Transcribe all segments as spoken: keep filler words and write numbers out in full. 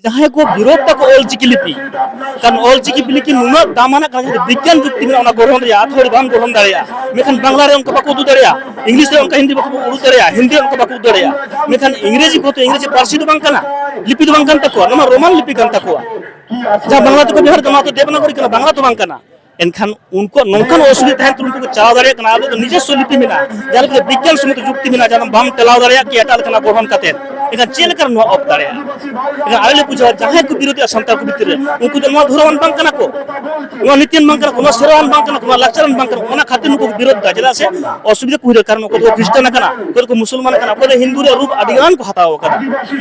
ᱡᱟᱦᱟᱸᱭ ᱠᱚ ᱵᱤᱨᱳᱫ ᱫᱟᱠᱚ ᱚᱞᱪᱤᱠᱤ ᱞᱤᱯᱤ, ᱠᱟᱨᱚᱱ ᱚᱞᱪᱤᱠᱤ ᱞᱤᱯᱤ ᱱᱩᱱᱟᱹᱜ ᱫᱟᱢᱟᱱᱟᱜ ᱠᱟᱱᱟ, ᱡᱟᱦᱟᱸ ᱫᱚ ᱵᱤᱜᱽᱜᱟᱱ ᱡᱩᱠᱛᱤ ᱢᱮᱱᱟᱜᱼᱟ, ᱚᱱᱟ ᱜᱚᱲᱦᱚᱱ ᱨᱮᱭᱟᱜ ᱟᱹᱛᱷᱟᱹᱲᱤ ᱵᱟᱢ ᱜᱚᱲᱦᱚᱱ ᱫᱟᱲᱮᱭᱟᱜᱼᱟ᱾ ᱢᱮᱱᱠᱷᱟᱱ ᱵᱟᱝᱞᱟ ᱨᱮ ᱚᱱᱠᱟ ᱵᱟᱠᱚ ᱩᱫᱩᱜ ᱫᱟᱲᱮᱭᱟᱜᱼᱟ, ᱤᱝᱞᱤᱥ ᱨᱮ ᱚᱱᱠᱟ ᱦᱤᱱᱫᱤ ᱵᱟᱠᱚ ᱩᱫᱩᱜ ᱫᱟᱲᱮᱭᱟᱜᱼᱟ, ᱦᱤᱱᱫᱤ ᱨᱮ ᱚᱱᱠᱟ ᱵᱟᱠᱚ ᱩᱫᱩᱜ ᱫᱟᱲᱮᱭᱟᱜᱼᱟ᱾ ᱢᱮᱱᱠᱷᱟᱱ ᱤᱝᱨᱮᱡᱤ ᱠᱚ ᱛᱚ ᱤᱝᱨᱮᱡᱤ ᱯᱟᱹᱨᱥᱤ ᱫᱚ ᱵᱟᱝ ᱠᱟᱱᱟ, ᱞᱤᱯᱤ ᱫᱚ ᱵᱟᱝ ᱠᱟᱱ ᱛᱟᱠᱚᱣᱟ, ᱱᱚᱣᱟ ᱢᱟ ᱨᱳᱢᱟᱱ ᱞᱤᱯᱤ ᱠᱟᱱ ᱛᱟᱠᱚᱣᱟ᱾ ᱡᱟᱦᱟᱸ ᱵᱟᱝᱞᱟ ᱛᱮᱠᱚ ᱵᱮᱵᱚᱦᱟᱨ ᱫᱟ, ᱱᱚᱣᱟ ᱫᱚ ᱫᱮᱵᱽᱱᱟᱜᱚᱨᱤ ᱠᱟᱱᱟ, ᱵᱟᱝᱞᱟ ᱫᱚ ᱵᱟᱝ ᱠᱟᱱᱟ᱾ ᱮᱱᱠᱷᱟᱱ ᱩᱱᱠᱩᱣᱟᱜ ᱱᱚᱝᱠᱟᱱ ᱚᱥᱩᱵᱤᱫᱷᱟ ᱛᱟᱦᱮᱱ ᱛᱩᱞᱩᱡ ᱩᱱᱠᱩ ᱠᱚ ᱪᱟᱞᱟᱣ ᱫᱟᱲᱮᱭᱟᱜ ᱠᱟᱱᱟ᱾ ᱟᱵᱚ ᱫᱚ ᱱᱤᱡᱚᱥᱥᱚ ᱞᱤᱯᱤ ᱢᱮᱱᱟᱜᱼᱟ, ᱡᱟᱦᱟᱸ ᱞᱮᱠᱟ ᱵᱤᱜᱽᱜᱟᱱ ᱥᱚᱢᱢᱚᱛ ᱡᱩᱠᱛᱤ ᱢᱮᱱᱟᱜᱼᱟ, ᱡᱟᱦᱟᱸ ᱫᱚ ᱵᱟᱢ ᱴᱮᱞᱟᱣ ᱫᱟᱲᱮᱭᱟᱜ ᱠᱮᱭᱟ ᱮᱴᱟᱜ ᱞᱮᱠᱟᱱᱟᱜ ᱜᱚᱲᱦᱚᱱ ᱠᱟᱛᱮ᱾ ᱮᱱᱠᱷᱟᱱ ᱪᱮᱫ ᱞᱮᱠᱟ ᱱᱚᱣᱟ ᱚᱯ ᱫᱟᱲᱮᱭᱟᱜᱼᱟ? ᱮᱱᱠᱷᱟᱱ ᱟᱞᱮ ᱞᱮ ᱵᱩᱡᱷᱟᱹᱣᱟ, ᱡᱟᱦᱟᱸᱭ ᱠᱚ ᱵᱤᱨᱳᱫᱷᱤᱭᱟ ᱥᱟᱱᱛᱟᱲ ᱠᱚ ᱵᱷᱤᱛᱤᱨ ᱨᱮ, ᱩᱱᱠᱩ ᱫᱚ ᱱᱚᱣᱟ ᱫᱷᱚᱨᱚᱢᱟᱱ ᱵᱟᱝ ᱠᱟᱱᱟ ᱠᱚ, ᱱᱚᱣᱟ ᱱᱤᱛᱤᱭᱟᱱ ᱵᱟᱝ ᱠᱟᱱᱟ ᱠᱚ, ᱱᱚᱣᱟ ᱞᱟᱠᱪᱟᱨᱟᱱ ᱵᱟᱝ ᱠᱟᱱᱟ ᱠᱚ, ᱚᱱᱟ ᱠᱷᱟᱹᱛᱤᱨ ᱱᱩᱠᱩ ᱠᱚ ᱵᱤᱨᱳᱫᱷ ᱫᱟ᱾ ᱪᱮᱫᱟᱜ ᱥᱮ ᱚᱥᱩᱵᱤᱫᱷᱟ ᱠᱚ ᱦᱩᱭ ᱫᱟᱲᱮᱭᱟᱜᱼᱟ, ᱠᱟᱨᱚᱱ ᱚᱠᱚᱭ ᱫᱚᱠᱚ ᱠᱷᱨᱤᱥᱴᱟᱱ ᱟᱠᱟᱱᱟ, ᱚᱠᱚᱭ ᱫᱚᱠᱚ ᱢᱩᱥᱚᱞᱢᱟᱱ ᱟᱠᱟᱱᱟ, ᱚᱠᱚᱭ ᱫᱚ ᱦᱤᱱᱫᱩ ᱨᱮᱭᱟᱜ ᱨᱩᱯ ᱟᱹᱰᱤ ᱜᱟᱱ ᱠᱚ ᱦᱟᱛᱟᱣ ᱟᱠᱟᱫᱟ᱾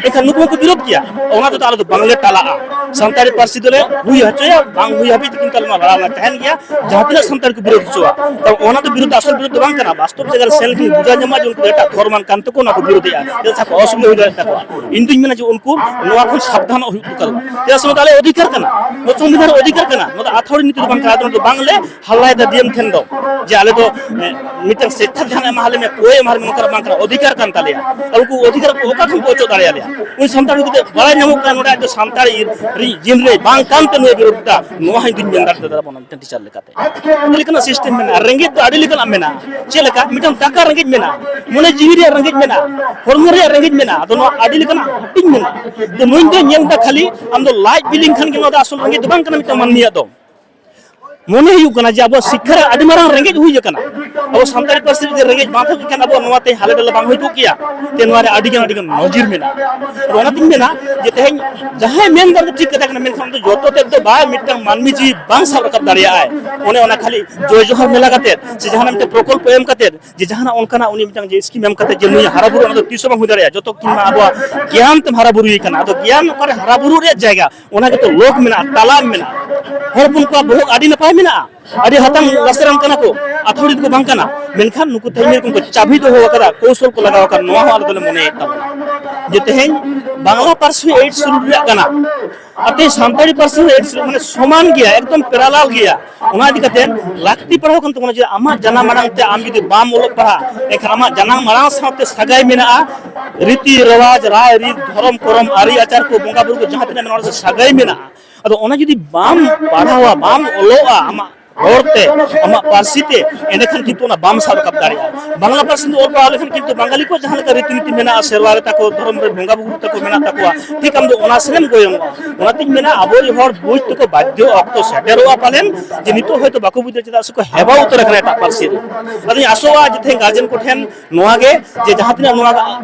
ᱮᱱᱠᱷᱟᱱ ᱱᱩᱠᱩ ᱦᱚᱸᱠᱚ ᱵᱤᱨᱳᱫᱷ ᱜᱮᱭᱟ, ᱚᱱᱟ ᱛᱮᱫᱚ ᱟᱞᱮ ᱫᱚ ᱵᱟᱝᱞᱮ ᱴᱟᱞᱟᱜᱼᱟ᱾ ᱥᱟᱱᱛᱟᱲᱤ ᱯᱟᱹᱨᱥᱤ ᱫᱚᱞᱮ ᱦᱩᱭ ᱦᱚᱪᱚᱭᱟ, ᱵᱟᱝ ᱦᱩᱭ ᱦᱟᱹᱵᱤᱡ ᱛᱮ ᱠᱤᱱᱛᱩ ᱟᱞᱮ ᱱᱚᱣᱟ ᱞᱟᱲᱟᱣ ᱞᱮ ᱛᱟᱦᱮᱱ ᱜᱮᱭᱟ᱾ ᱡᱟᱦᱟᱸ ᱛᱤᱱᱟᱹᱜ ᱥᱟᱱᱛᱟᱲ ᱠᱚ ᱵᱤᱨᱳᱫ ᱦᱚᱪᱚᱣᱟ, ᱛᱚ ᱚᱱᱟ ᱫᱚ ᱵᱤᱨᱳᱫ ᱫᱚ ᱟᱥᱚᱞ ᱵᱤᱨᱳᱫ ᱫᱚ ᱵᱟᱝ ᱠᱟᱱᱟ᱾ ᱵᱟᱥᱛᱚᱵ ᱡᱟᱭᱜᱟ ᱨᱮ ᱥᱮᱱ ᱞᱮᱠᱷᱟᱱ ᱵᱩᱡᱷᱟᱹᱣ ᱧᱟᱢᱚᱜᱼᱟ ᱡᱮ ᱩᱱᱠᱩ ᱫᱚ ᱮᱴᱟᱜ ᱫᱷᱚᱨᱚᱢᱟᱱ ᱠᱟᱱ ᱛᱮᱠᱚ ᱚᱱᱟ ᱠᱚ ᱵᱤᱨᱳᱫᱮᱜᱼᱟ᱾ ᱪᱮᱫᱟᱜ ᱥᱮ ᱟᱠᱚᱣᱟᱜ ᱚᱥᱩᱵᱤᱫᱷᱟ ᱦᱩᱭ ᱫᱟᱲᱮᱭᱟᱜ ᱛᱟᱠᱚᱣᱟ᱾ ᱤᱧ ᱫᱩᱧ ᱢᱮᱱᱟ ᱡᱮ ᱩᱱᱠᱩ ᱱᱚᱣᱟ ᱠᱷᱚᱱ ᱥᱟᱵᱫᱷᱟᱱᱚᱜ ᱦᱩᱭᱩᱜ ᱫᱚᱨᱠᱟᱨ᱾ ᱪᱮᱫᱟᱜ ᱥᱮ ᱱᱚᱣᱟ ᱫᱚ ᱟᱞᱮᱭᱟᱜ ᱚᱫᱷᱤᱠᱟᱨ ᱠᱟᱱᱟ, ᱱᱚᱣᱟ ᱥᱚᱝᱵᱤᱫᱷᱟᱱ ᱨᱮ ᱚᱫᱷᱤᱠᱟᱨ ᱠᱟᱱᱟ, ᱱᱚᱣᱟ ᱫᱚ ᱟᱛᱷᱟᱣᱲᱤ ᱱᱤᱛᱤ ᱫᱚ ᱵᱟᱝ ᱠᱟᱱᱟ᱾ ᱟᱫᱚ ᱱᱚᱣᱟ ᱫᱚ ᱵᱟᱝᱞᱮ ᱦᱟᱞᱞᱟᱭᱮᱫᱟ ᱰᱤ ᱮᱢ ᱴᱷᱮᱱ ᱫᱚ, ᱡᱮ ᱟᱞᱮ ᱫᱚ ᱮ, ᱢᱤᱫᱴᱟᱝ ᱥᱮᱪᱪᱷᱟ ᱡᱟᱦᱟᱱᱟᱜ ᱮᱢᱟ ᱞᱮ ᱢᱮ, ᱠᱚᱭ ᱮᱢᱟ ᱞᱮ ᱢᱮ, ᱱᱚᱝᱠᱟᱱᱟᱜ ᱵᱟᱝ ᱠᱟᱱᱟ, ᱚᱫᱷᱤᱠᱟᱨ ᱠᱟᱱ ᱛᱟᱞᱮᱭᱟ᱾ ᱟᱨ ᱩᱱᱠᱩ ᱚᱫᱷᱤᱠᱟᱨ ᱠᱚ ᱚᱠᱟ ᱠᱷᱚᱱ ᱠᱚ ᱚᱪᱚᱜ ᱫᱟᱲᱮᱭᱟᱞᱮᱭᱟ? ᱩᱱᱤ ᱥᱟᱱᱛᱟᱲ ᱦᱩᱭ ᱠᱟᱛᱮ ᱵᱟᱲᱟᱭ ᱧᱟᱢᱚᱜ ᱠᱟᱱᱟ ᱱᱚᱰᱮ ᱟᱡ ᱫᱚ ᱥᱟᱱᱛᱟᱲ ᱨᱤᱱ ᱡᱤᱱ ᱨᱮ ᱵᱟᱝ ᱠᱟᱱ ᱛᱮ ᱱᱩᱭ ᱵᱤᱨᱳᱫᱷ ᱫᱟ, ᱱᱚᱣᱟ ᱦᱚᱸ ᱤᱧ ᱫᱩᱧ ᱢᱮᱱ ᱫᱟᱲᱮ ᱛᱟᱵᱚᱱᱟ ᱢᱤᱫᱴᱟᱝ ᱴᱤᱪᱟᱨ ᱞᱮᱠᱟᱛᱮ᱾ ᱟᱹᱰᱤ ᱞᱮᱠᱟᱱᱟᱜ ᱥᱤᱥᱴᱮᱢ ᱢᱮᱱᱟᱜᱼᱟ, ᱨᱮᱸᱜᱮᱡ ᱫᱚ ᱟᱹᱰᱤ ᱞᱮᱠᱟᱱᱟᱜ ᱢᱮᱱᱟᱜᱼᱟ᱾ ᱪᱮᱫ ᱞᱮᱠᱟ? ᱢᱤᱫᱴᱟᱝ ᱴᱟᱠᱟ ᱨᱮᱸᱜᱮᱡ ᱢᱮᱱᱟᱜᱼᱟ, ᱢᱚᱱᱮ ᱡᱤᱣᱤ ᱨᱮᱭᱟᱜ ᱨᱮᱸᱜᱮᱡ ᱢᱮᱱᱟᱜᱼᱟ, ᱦᱚᱲᱢᱚ ᱨᱮᱭᱟᱜ ᱨᱮᱸᱜᱮᱡ ᱢᱮᱱᱟᱜᱼᱟ, ᱟᱫᱚ ᱱᱚᱣᱟ ᱟᱹᱰᱤ ᱞᱮᱠᱟᱱᱟᱜ ᱦᱟᱹᱴᱤᱧ ᱢᱮᱱᱟᱜᱼᱟ᱾ ᱛᱚ ᱱᱩᱭ ᱫᱚ ᱧᱮᱞ ᱫᱟ ᱠᱷᱟᱹᱞᱤ ᱟᱢ ᱫᱚ ᱞᱟᱡ ᱵᱤᱞᱤ ᱠᱷᱟᱱ ᱜᱮ ᱱᱚᱣᱟ ᱫᱚ ᱟᱥᱚᱞ ᱨᱮᱸᱜᱮᱡ ᱫᱚ ᱵᱟᱝ ᱠᱟᱱᱟ ᱢᱤᱫᱴᱟᱝ ᱢᱟᱹᱱᱢᱤᱭᱟᱜ ᱫᱚ᱾ ᱢᱚᱱᱮ ᱦᱩᱭᱩᱜ ᱠᱟᱱᱟ ᱡᱮ ᱟᱵᱚᱣᱟᱜ ᱥᱤᱠᱠᱷᱟ ᱨᱮ ᱟᱹᱰᱤ ᱢᱟᱨᱟᱝ ᱨᱮᱸᱜᱮᱡ ᱦᱩᱭ ᱟᱠᱟᱱᱟ᱾ ᱟᱵᱚ ᱥᱟᱱᱛᱟᱲᱤ ᱯᱟᱹᱨᱥᱤ ᱨᱮ ᱡᱩᱫᱤ ᱨᱮᱸᱜᱮᱡ ᱵᱟᱝ ᱛᱟᱦᱮᱸ ᱠᱚᱜ ᱠᱷᱟᱱ ᱟᱵᱚᱣᱟᱜ ᱱᱚᱣᱟ ᱛᱮᱦᱮᱧ ᱦᱟᱞᱮ ᱰᱟᱞᱮ ᱵᱟᱝ ᱦᱩᱭ ᱠᱚᱜ ᱠᱮᱭᱟ᱾ ᱛᱮ ᱱᱚᱣᱟ ᱨᱮ ᱟᱹᱰᱤ ᱜᱟᱱ, ᱟᱹᱰᱤ ᱜᱟᱱ ᱱᱚᱡᱤᱨ ᱢᱮᱱᱟᱜᱼᱟ᱾ ᱟᱫᱚ ᱚᱱᱟᱛᱤᱧ ᱢᱮᱱᱟ ᱡᱮ ᱛᱮᱦᱮᱧ ᱡᱟᱦᱟᱸᱭ ᱢᱮᱱ ᱫᱟ ᱴᱷᱤᱠ ᱠᱟᱛᱷᱟ ᱠᱟᱱᱟ, ᱢᱮᱱᱠᱷᱟᱱ ᱚᱱᱟ ᱫᱚ ᱡᱚᱛᱚ ᱛᱮᱫ ᱫᱚ ᱵᱟᱭ ᱢᱤᱫᱴᱟᱝ ᱢᱟᱹᱱᱢᱤ ᱡᱤᱣᱤ ᱵᱟᱝ ᱥᱟᱵ ᱨᱟᱠᱟᱵ ᱫᱟᱲᱮᱭᱟᱜᱼᱟᱭ᱾ ᱚᱱᱮ ᱚᱱᱟ ᱠᱷᱟᱹᱞᱤ ᱡᱚᱭ ᱡᱚᱦᱟᱨ ᱢᱮᱞᱟ ᱠᱟᱛᱮ ᱥᱮ ᱡᱟᱦᱟᱱᱟᱜ ᱢᱤᱫᱴᱟᱝ ᱯᱨᱚᱠᱚᱞᱯᱚ ᱮᱢ ᱠᱟᱛᱮ ᱡᱮ ᱡᱟᱦᱟᱱᱟᱜ ᱚᱱᱠᱟᱱᱟᱜ ᱩᱱᱤ ᱢᱤᱫᱴᱟᱝ ᱡᱮ ᱥᱠᱤᱢ ᱮᱢ ᱠᱟᱛᱮ ᱡᱮ ᱱᱩᱭ ᱦᱟᱨᱟ ᱵᱩᱨᱩ, ᱚᱱᱟ ᱫᱚ ᱛᱤᱥ ᱦᱚᱸ ᱵᱟᱝ ᱦᱩᱭ ᱫᱟᱲᱮᱭᱟᱜᱼᱟ᱾ ᱡᱚᱛᱚ ᱠᱤᱱ ᱢᱟ ᱟᱵᱚᱣᱟᱜ ᱜᱮᱭᱟᱱ ᱛᱮᱢ ᱦᱟᱨᱟ ᱵᱩᱨᱩᱭᱮ ᱠᱟᱱᱟ᱾ ᱟᱫᱚ ᱜᱮᱭᱟᱱ ᱚᱠᱟᱨᱮ ᱦᱟᱨᱟ ᱵᱩᱨᱩ ᱨᱮᱭᱟᱜ ᱡᱟᱭᱜᱟ, ᱚᱱᱟ ᱜᱮᱛᱚ ᱞᱳᱠ ᱢᱮᱱᱟᱜᱼᱟ, ᱛᱟᱞᱟᱢ ᱢᱮᱱᱟᱜᱼᱟ᱾ ᱦᱚᱲ ᱦᱚᱯᱚᱱ ᱠᱚᱣᱟᱜ ᱵᱚᱦᱚᱜ ᱟᱹᱰᱤ ᱱᱟᱯᱟᱭ ᱢᱮᱱᱟᱜᱼᱟ, ᱟᱹᱰᱤ ᱦᱟᱛᱟᱝ ᱞᱟᱥᱮᱨᱟᱱ ᱠᱟᱱᱟ ᱠᱚ, ᱟᱹᱛᱷᱟᱹᱲᱤ ᱫᱚᱠᱚ ᱵᱟᱝ ᱠᱟᱱᱟ, ᱢᱮᱱᱠᱷᱟᱱ ᱱᱩᱠᱩ ᱛᱮᱦᱮᱧ ᱢᱤᱫ ᱨᱚᱠᱚᱢ ᱠᱚ ᱪᱟᱹᱵᱤ ᱫᱚᱦᱚ ᱟᱠᱟᱫᱟ, ᱠᱚᱣᱥᱚᱞ ᱠᱚ ᱞᱟᱜᱟᱣ ᱟᱠᱟᱫᱟ᱾ ᱱᱚᱣᱟ ᱦᱚᱸ ᱟᱞᱮ ᱫᱚᱞᱮ ᱢᱚᱱᱮᱭᱮᱫ ᱛᱟᱵᱚᱱᱟ ᱡᱮ ᱛᱮᱦᱮᱧ ᱵᱟᱝᱞᱟ ᱯᱟᱹᱨᱥᱤ ᱦᱚᱸ ᱮᱭᱤᱴ ᱥᱤᱰᱩᱞ ᱨᱮᱭᱟᱜ ᱠᱟᱱᱟ, ᱟᱨ ᱛᱮᱦᱮᱧ ᱥᱟᱱᱛᱟᱲᱤ ᱯᱟᱹᱨᱥᱤ ᱦᱚᱸ ᱮᱭᱤᱴ ᱥᱤᱰᱩᱞ, ᱢᱟᱱᱮ ᱥᱚᱢᱟᱱ ᱜᱮᱭᱟ, ᱮᱠᱫᱚᱢ ᱯᱮᱨᱟᱞᱟᱞ ᱜᱮᱭᱟ᱾ ᱚᱱᱟ ᱤᱫᱤ ᱠᱟᱛᱮ ᱞᱟᱹᱠᱛᱤ ᱯᱟᱲᱟᱣ ᱠᱟᱱ ᱛᱟᱵᱚᱱᱟ ᱡᱮ ᱟᱢᱟᱜ ᱡᱟᱱᱟᱢ ᱟᱲᱟᱝ ᱛᱮ ᱟᱢ ᱡᱩᱫᱤ ᱵᱟᱢ ᱚᱞᱚᱜ ᱯᱟᱲᱦᱟᱜ, ᱮᱱᱠᱷᱟᱱ ᱟᱢᱟᱜ ᱡᱟᱱᱟᱢ ᱟᱲᱟᱝ ᱥᱟᱶᱛᱮ ᱥᱟᱹᱜᱟᱭ ᱢᱮᱱᱟᱜᱼᱟ, ᱨᱤᱛᱤ ᱨᱮᱣᱟᱡᱽ, ᱨᱟᱭ ᱨᱤᱛ, ᱫᱷᱚᱨᱚᱢ ᱠᱚᱨᱚᱢ, ᱟᱹᱨᱤ ᱟᱪᱟᱨ ᱠᱚ, ᱵᱚᱸᱜᱟ ᱵᱩᱨᱩ ᱠᱚ, ᱡᱟᱦᱟᱸ ᱛᱤᱱᱟᱹᱜ ᱢᱮᱱᱟᱜᱼᱟ, ᱚᱱᱟ ᱨᱮ ᱥᱟᱹᱜᱟᱹᱭ ᱢᱮᱱᱟᱜᱼᱟ᱾ ᱟᱫᱚ ᱚᱱᱟ ᱡᱩᱫᱤ ᱵᱟᱢ ᱯᱟᱲᱦᱟᱣᱟ, ᱵᱟᱢ ᱚᱞᱚᱜᱼᱟ, ᱟᱢᱟᱜ ᱨᱚᱲ ᱛᱮ, ᱟᱢᱟᱜ ᱯᱟᱹᱨᱥᱤ ᱛᱮ, ᱮᱸᱰᱮᱠᱷᱟᱱ ᱠᱤᱱᱛᱩ ᱚᱱᱟ ᱵᱟᱢ ᱥᱟᱵ ᱨᱟᱠᱟᱵ ᱫᱟᱲᱮᱭᱟᱜᱼᱟ᱾ ᱵᱟᱝᱞᱟ ᱯᱟᱹᱨᱥᱤ ᱛᱮ ᱚᱞ ᱯᱟᱲᱦᱟᱣ ᱞᱮᱠᱷᱟᱱ ᱠᱤᱱᱛᱩ ᱵᱟᱝᱜᱟᱞᱤ ᱠᱚ ᱡᱟᱦᱟᱸ ᱞᱮᱠᱟ ᱨᱤᱛᱤ ᱱᱤᱛᱤ ᱢᱮᱱᱟᱜᱼᱟ, ᱥᱮᱨᱣᱟ ᱨᱮ ᱛᱟᱠᱚ, ᱫᱷᱚᱨᱚᱢ ᱨᱮ ᱵᱚᱸᱜᱟ ᱵᱩᱨᱩ ᱛᱟᱠᱚ ᱢᱮᱱᱟᱜ ᱛᱟᱠᱚᱣᱟ, ᱴᱷᱤᱠ ᱟᱢ ᱫᱚ ᱚᱱᱟ ᱥᱮᱱᱮᱢ ᱜᱚᱭᱚᱱᱚᱜᱼᱟ᱾ ᱚᱱᱟᱛᱤᱧ ᱢᱮᱱᱟ, ᱟᱵᱚᱨᱮᱱ ᱦᱚᱲ ᱵᱩᱡᱽ ᱛᱮᱠᱚ ᱵᱟᱫᱽᱫᱷᱚ ᱚᱠᱛᱚ ᱥᱮᱴᱮᱨᱚᱜᱼᱟ ᱯᱟᱞᱮᱱ, ᱡᱮ ᱱᱤᱛᱚᱜ ᱦᱚᱭᱛᱳ ᱵᱟᱠᱚ ᱵᱩᱡᱽ ᱫᱟᱲᱮᱭᱟᱜᱼᱟ, ᱪᱮᱫᱟᱜ ᱥᱮᱠᱚ ᱦᱮᱣᱟ ᱩᱛᱟᱹᱨ ᱟᱠᱟᱱᱟ ᱮᱴᱟᱜ ᱯᱟᱹᱨᱥᱤ ᱨᱮ᱾ ᱟᱫᱚᱧ ᱟᱥᱚᱜᱼᱟ ᱡᱮ ᱛᱮᱦᱮᱧ ᱜᱟᱨᱡᱮᱱ ᱠᱚᱴᱷᱮᱱ ᱱᱚᱣᱟ ᱜᱮ, ᱡᱮ ᱡᱟᱦᱟᱸ ᱛᱤᱱᱟᱹᱜ ᱱᱚᱣᱟ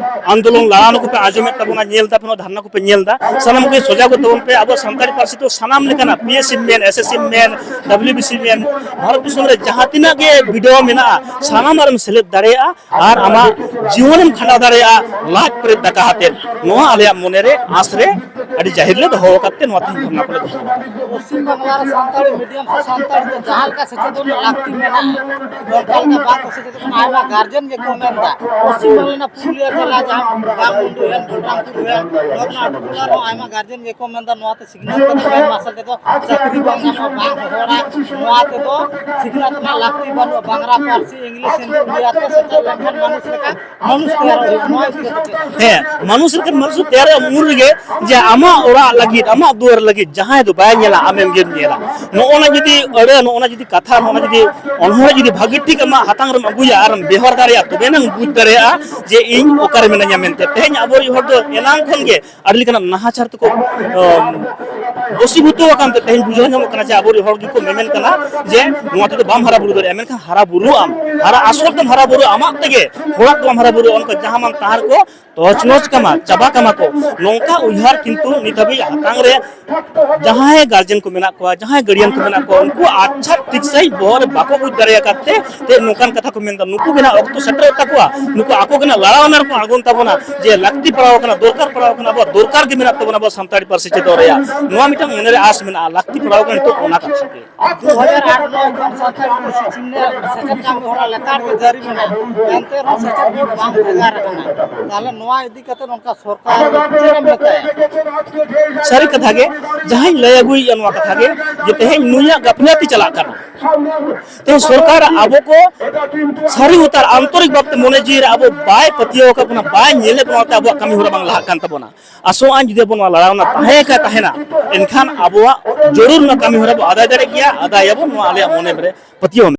ᱟᱱᱫᱳᱞᱚᱱ ᱞᱟᱲᱟᱣ ᱠᱚᱯᱮ ᱟᱸᱡᱚᱢᱮᱫ ᱛᱟᱵᱚᱱᱟ, ᱧᱮᱞ ᱫᱟᱯᱮ, ᱱᱚᱣᱟ ᱫᱷᱟᱨᱱᱟ ᱠᱚᱯᱮ ᱧᱮᱞ ᱫᱟ, ᱥᱟᱱᱟᱢ ᱠᱚᱜᱮ ᱥᱚᱡᱟᱜᱽ ᱛᱟᱵᱚᱱ ᱯᱮ᱾ ᱟᱵᱚ ᱥᱟᱱᱛᱟᱲᱤ ᱯᱟᱹᱨᱥᱤ ᱫᱚ ᱥᱟᱱᱟᱢ ᱞᱮᱠᱟᱱᱟᱜ, ᱯᱤ ᱮᱥ ᱥᱤ ᱢᱮᱱ, ᱮᱥ ᱮᱥ ᱥᱤ ᱢᱮᱱ, ᱰᱟᱵᱽᱞᱤᱭᱩ ᱵᱤ ᱥᱤ ᱢᱮᱱ, ᱵᱷᱟᱨᱚᱛ ᱫᱤᱥᱚᱢ ᱨᱮ ᱡᱟᱦᱟᱸ ᱛᱤᱱᱟᱹᱜ ᱜᱮ ᱵᱤᱰᱟᱹᱣ ᱢᱮᱱᱟᱜᱼᱟ, ᱥᱟᱱᱟᱢ ᱨᱮᱢ ᱥᱮᱞᱮᱫ ᱫᱟᱲᱮᱭᱟᱜᱼᱟ ᱟᱨ ᱟᱢᱟᱜ ᱡᱤᱭᱚᱱᱮᱢ ᱠᱷᱟᱸᱰᱟᱣ ᱫᱟᱲᱮᱭᱟᱜᱼᱟ ᱞᱟᱡ ᱯᱮᱨᱮᱡ ᱫᱟᱠᱟ ᱟᱛᱮᱫ᱾ ᱱᱚᱣᱟ ᱟᱞᱮᱭᱟᱜ ᱢᱚᱱᱮᱨᱮ ᱟᱸᱥ ᱨᱮ ᱟᱹᱰᱤ ᱡᱟᱹᱦᱤᱨ ᱞᱮ ᱫᱚᱦᱚ ᱟᱠᱟᱫ ᱛᱮ ᱱᱚᱣᱟ ᱛᱮᱦᱮᱧ ᱫᱷᱚᱨᱱᱟ ᱠᱚᱞᱮ ᱫᱚᱦᱚ ᱟᱠᱟᱫᱟ᱾ ᱯᱚᱥᱪᱤᱢ ᱵᱟᱝᱞᱟ ᱨᱮ ᱥᱟᱱᱛᱟᱲᱤ ᱢᱤᱰᱤᱭᱟᱢ ᱥᱮ ᱥᱟᱱᱛᱟᱲᱤ ᱛᱮ ᱡᱟᱦᱟᱸ ᱞᱮᱠᱟ ᱥᱮᱪᱮᱫᱚᱜ ᱨᱮᱱᱟᱜ ᱞᱟᱹᱠᱛᱤ ᱢᱮᱱᱟᱜᱼᱟ, ᱚᱱᱠᱟ ᱞᱮᱠᱟ ᱵᱟᱝ ᱠᱚ ᱥᱮᱪᱮᱫᱚᱜ ᱠᱟᱱᱟ᱾ ᱟᱭᱢᱟ ᱜᱟᱨᱡᱮᱱ ᱜᱮᱠᱚ ᱢᱮᱱ ᱮᱫᱟ, ᱯᱚᱥᱪᱤᱢ ᱵᱟᱝᱞᱟ ᱨᱮᱱᱟᱜ ᱯᱩᱨᱩᱞᱤᱭᱟᱹ ᱡᱮᱞᱟ ᱡᱟᱦᱟᱸ ᱵᱟᱜᱽᱢᱩᱱᱰᱤ ᱦᱩᱭᱮᱱ, ᱵᱚᱞᱨᱟᱢᱯᱩᱨ ᱦᱩᱭᱮᱱ, ᱱᱚᱣᱟ ᱨᱮᱱᱟᱜ ᱟᱹᱰᱤ ᱴᱚᱞᱟ ᱨᱮᱦᱚᱸ ᱟᱭᱢᱟ ᱜᱟᱨᱡᱮᱱ ᱜᱮᱠᱚ ᱢᱮᱱ ᱮᱫᱟ, ᱱᱚᱣᱟ ᱛᱮ ᱥᱤᱠᱷᱱᱟᱹᱛ ᱠᱟᱛᱮ ᱢᱮᱱ ᱢᱟᱨᱥᱟᱞ ᱛᱮᱫᱚ ᱪᱟᱹᱠᱨᱤ ᱵᱟᱝ ᱧᱟᱢᱚᱜᱼᱟ, ᱵᱟᱝ ᱦᱚᱲᱟᱜ ᱱᱚᱣᱟ ᱛᱮᱫᱚ ᱥᱤᱠᱷᱱᱟᱹᱛ ᱨᱮᱱᱟᱜ ᱞᱟᱹᱠᱛᱤ ᱵᱟᱹᱱᱩᱜᱼᱟ᱾ ᱵᱟᱝᱞᱟ ᱯᱟᱹᱨᱥᱤ, ᱤᱝᱞᱤᱥ, ᱦᱤᱱᱫᱤ, ᱩᱲᱤᱭᱟ ᱛᱮ ᱥᱮᱪᱮᱫ ᱞᱮᱱᱠᱷᱟᱱ ᱢᱟᱹᱱᱩᱥ ᱞᱮᱠᱟ ᱢᱟᱹᱱᱩᱥ ᱛᱮᱭᱟᱨᱚᱜ ᱦᱩᱭᱩᱜᱼᱟ᱾ ᱱᱚᱣᱟ ᱤᱫᱤ ᱠᱟᱛᱮ ᱪᱮᱫ? ᱦᱮᱸ, ᱢᱟᱹᱱᱩᱥ ᱞᱮᱠᱟᱱ ᱢᱟᱹᱱᱩᱥ ᱛᱮᱭᱟᱨᱚᱜ ᱢᱩᱞ ᱨᱮᱜᱮ ᱡᱮ ᱟᱢᱟᱜ ᱚᱲᱟᱜ ᱞᱟᱹᱜᱤᱫ, ᱟᱢᱟᱜ ᱫᱩᱣᱟᱹᱨ ᱞᱟᱹᱜᱤᱫ ᱡᱟᱦᱟᱸᱭ ᱫᱚ ᱵᱟᱭ ᱧᱮᱞᱟ, ᱟᱢᱮᱢ ᱜᱮᱢ ᱧᱮᱞᱟ᱾ ᱱᱚᱜᱼᱚ ᱱᱟ ᱡᱩᱫᱤ ᱟᱹᱲᱟᱹ, ᱱᱚᱜᱼᱚ ᱱᱟ ᱡᱩᱫᱤ ᱠᱟᱛᱷᱟ, ᱱᱚᱜᱼᱚ ᱱᱟ ᱡᱩᱫᱤ ᱚᱱᱚᱬᱦᱮ ᱡᱩᱫᱤ ᱵᱷᱟᱹᱜᱤ ᱴᱷᱤᱠ ᱟᱢᱟᱜ ᱦᱟᱛᱟᱝ ᱨᱮᱢ ᱟᱹᱜᱩᱭᱟ ᱟᱨᱮᱢ ᱵᱮᱣᱦᱟᱨ ᱫᱟᱲᱮᱭᱟᱜᱼᱟ, ᱛᱚᱵᱮᱱᱟᱝ ᱵᱩᱡᱽ ᱫᱟᱲᱮᱭᱟᱜᱼᱟ ᱡᱮ ᱤᱧ ᱚᱠᱟᱨᱮ ᱢᱤᱱᱟᱹᱧᱟ ᱢᱮᱱᱛᱮ᱾ ᱛᱮᱦᱮᱧ ᱟᱵᱚᱨᱤᱡ ᱦᱚᱲ ᱫᱚ ᱮᱱᱟᱝ ᱠᱷᱚᱱ ᱜᱮ ᱟᱹᱰᱤ ᱞᱮᱠᱟᱱᱟᱜ ᱱᱟᱦᱟᱪᱟᱨ ᱛᱮᱠᱚ, ᱟᱢ, ᱵᱚᱥᱤᱵᱷᱩᱛᱚ ᱟᱠᱟᱱ ᱛᱮ ᱛᱮᱦᱮᱧ ᱵᱩᱡᱷᱟᱹᱣ ᱧᱟᱢᱚᱜ ᱠᱟᱱᱟ ᱡᱮ ᱟᱵᱚᱨᱤᱡ ᱦᱚᱲ ᱜᱮᱠᱚ ᱢᱮᱢᱮᱱ ᱠᱟᱱᱟ ᱡᱮ ᱱᱚᱣᱟ ᱛᱮᱫᱚ ᱵᱟᱢ ᱦᱟᱨᱟ ᱵᱩᱨᱩ ᱫᱟᱲᱮᱭᱟᱜᱼᱟ᱾ ᱢᱮᱱᱠᱷᱟᱱ ᱦᱟᱨᱟ ᱵᱩᱨᱩᱜ ᱟᱢ, ᱦᱟᱨᱟ ᱟᱥᱚᱞ ᱛᱮᱢ ᱦᱟᱨᱟ ᱵᱩᱨᱩᱜᱼᱟ ᱟᱢᱟᱜ ᱛᱮᱜᱮ, ᱦᱚᱲᱟᱜ ᱫᱚ ᱵᱟᱢ ᱦᱟᱨᱟ ᱵᱩᱨᱩᱜᱼᱟ᱾ ᱚᱱᱠᱟ ᱡᱟᱦᱟᱸ ᱢᱟᱱ ᱛᱟᱦᱟᱨ ᱠᱚ ᱛᱚᱪᱱᱚᱪ ᱠᱟᱢᱟ, ᱪᱟᱵᱟ ᱠᱟᱢᱟ ᱠᱚ, ᱱᱚᱝᱠᱟ ᱩᱭᱦᱟᱹᱨ ᱠᱤᱱᱛᱩ ᱱᱤᱛ ᱦᱟᱹᱵᱤᱡ ᱦᱟᱛᱟᱝ ᱨᱮ ᱡᱟᱦᱟᱸᱭ ᱜᱟᱨᱡᱮᱱ ᱠᱚ ᱢᱮᱱᱟᱜ ᱠᱚᱣᱟ, ᱡᱟᱦᱟᱸᱭ ᱜᱟᱨᱰᱤᱭᱟᱱ ᱠᱚ ᱢᱮᱱᱟᱜ ᱠᱚᱣᱟ, ᱩᱱᱠᱩ ᱟᱪᱪᱷᱟ ᱴᱷᱤᱠ ᱥᱟᱺᱦᱤᱡ ᱵᱚᱦᱚᱜ ᱨᱮ ᱵᱟᱠᱚ ᱵᱩᱡᱽ ᱫᱟᱲᱮ ᱟᱠᱟᱫ ᱛᱮ, ᱛᱮ ᱱᱚᱝᱠᱟᱱ ᱠᱟᱛᱷᱟ ᱠᱚ ᱢᱮᱱᱫᱟ᱾ ᱱᱩᱠᱩ ᱜᱮ ᱱᱟᱜ ᱚᱠᱛᱚ ᱥᱮᱴᱮᱨᱚᱜ ᱛᱟᱠᱚᱣᱟ, ᱱᱩᱠᱩ ᱟᱠᱚ ᱜᱮ ᱱᱟᱜ ᱞᱟᱲᱟᱣᱱᱟ ᱨᱮᱠᱚ ᱟᱬᱜᱚᱱ ᱛᱟᱵᱚᱱᱟ ᱡᱮ ᱞᱟᱹᱠᱛᱤ ᱯᱟᱲᱟᱣ ᱟᱠᱟᱱᱟ, ᱫᱚᱨᱠᱟᱨ ᱯᱟᱲᱟᱣ ᱟᱠᱟᱱᱟ, ᱟᱵᱚᱣᱟᱜ ᱫᱚᱨᱠᱟᱨ ᱜᱮ ᱢᱮᱱᱟᱜ ᱛᱟᱵᱚᱱᱟ ᱟᱵᱚᱣᱟᱜ ᱥᱟᱱᱛᱟᱲᱤ ᱯᱟᱹᱨᱥᱤ ᱪᱮᱫᱚᱜ ᱨᱮᱭᱟᱜ᱾ ᱱᱚᱣᱟ ᱢᱤᱫᱴᱟᱝ ᱢᱚᱱᱮᱨᱮ ᱟᱥ ᱢᱮᱱᱟᱜᱼᱟ, ᱞᱟᱹᱠᱛᱤ ᱯᱟᱲᱟᱣ ᱠᱟᱱᱟ ᱱᱤᱛᱚᱜ ᱚᱱᱟ ᱠᱟᱛᱷᱟ ᱜᱮ᱾ ᱫᱩ ᱦᱟᱡᱟᱨ ᱟᱴ ᱱᱚᱭ ᱠᱷᱚᱱ ᱥᱟᱱᱛᱟᱲ ᱯᱟᱹᱨᱥᱤ ᱪᱤᱱᱦᱟᱹ ᱥᱮᱪᱮᱫ ᱠᱟᱹᱢᱤ ᱦᱚᱨᱟ ᱞᱮᱛᱟᱲ ᱜᱮ ᱡᱟᱹᱨᱤ ᱢᱮᱱᱟᱜᱼᱟ, ᱮᱱᱛᱮ ᱨᱮᱦᱚᱸ ᱥᱮᱪᱮᱫ ᱵᱳᱨᱰ ᱵᱟᱝ ᱵᱷᱮᱜᱟᱨ ᱟᱠᱟᱱᱟ᱾ ᱛᱟᱦᱚᱞᱮ ᱱᱚᱣᱟ ᱤᱫᱤ ᱠᱟᱛᱮ ᱱᱚᱝᱠᱟ ᱥᱚᱨᱠᱟᱨ ᱪᱮᱫ ᱮᱢ ᱢᱮᱛᱟᱭᱟ? ᱥᱟᱹᱨᱤ ᱠᱟᱛᱷᱟ ᱜᱮ, ᱡᱟᱦᱟᱸᱧ ᱞᱟᱹᱭ ᱟᱹᱜᱩᱭᱮᱫᱼᱟ ᱱᱚᱣᱟ ᱠᱟᱛᱷᱟ ᱜᱮ, ᱡᱮ ᱛᱮᱦᱮᱧ ᱱᱩᱭᱟᱜ ᱜᱟᱯᱷᱞᱟᱹᱛᱤ ᱪᱟᱞᱟᱜ ᱠᱟᱱᱟ᱾ ᱛᱮᱦᱮᱧ ᱥᱚᱨᱠᱟᱨ ᱟᱵᱚ ᱠᱚ ᱥᱟᱹᱨᱤ ᱩᱛᱟᱹᱨ ᱟᱱᱛᱚᱨᱤᱠ ᱵᱷᱟᱵᱛᱮ ᱢᱚᱱᱮ ᱡᱤᱣᱤ ᱨᱮ ᱟᱵᱚ ᱵᱟᱭ ᱯᱟᱹᱛᱭᱟᱹᱣ ᱟᱠᱟᱫ ᱵᱚᱱᱟ, ᱵᱟᱭ ᱧᱮᱞᱮᱫ ᱵᱚᱱᱟ, ᱚᱱᱟᱛᱮ ᱟᱵᱚᱣᱟᱜ ᱠᱟᱹᱢᱤ ᱦᱚᱨᱟ ᱵᱟᱝ ᱞᱟᱦᱟᱜ ᱠᱟᱱ ᱛᱟᱵᱚᱱᱟ᱾ ᱟᱥᱚᱜ ᱟᱹᱧ ᱡᱩᱫᱤ ᱟᱵᱚ ᱱᱚᱣᱟ ᱞᱟᱲᱟᱣᱱᱟ ᱛᱟᱦᱮᱸ ᱠᱷᱟᱱ ᱛᱟᱦᱮᱱᱟ, ᱮᱱᱠᱷᱟᱱ ᱟᱵᱚᱣᱟᱜ ᱡᱟᱹᱨᱩᱲ ᱨᱮᱱᱟᱜ ᱠᱟᱹᱢᱤ ᱦᱚᱨᱟ ᱵᱚ ᱟᱫᱟᱭ ᱫᱟᱲᱮ ᱜᱮᱭᱟ, ᱟᱫᱟᱭᱟᱵᱚᱱ, ᱱᱚᱣᱟ ᱟᱞᱮᱭᱟᱜ ᱢᱚᱱᱮ ᱨᱮ ᱯᱟᱹᱛᱭᱟᱹᱣ ᱢᱮᱱᱟᱜᱼᱟ᱾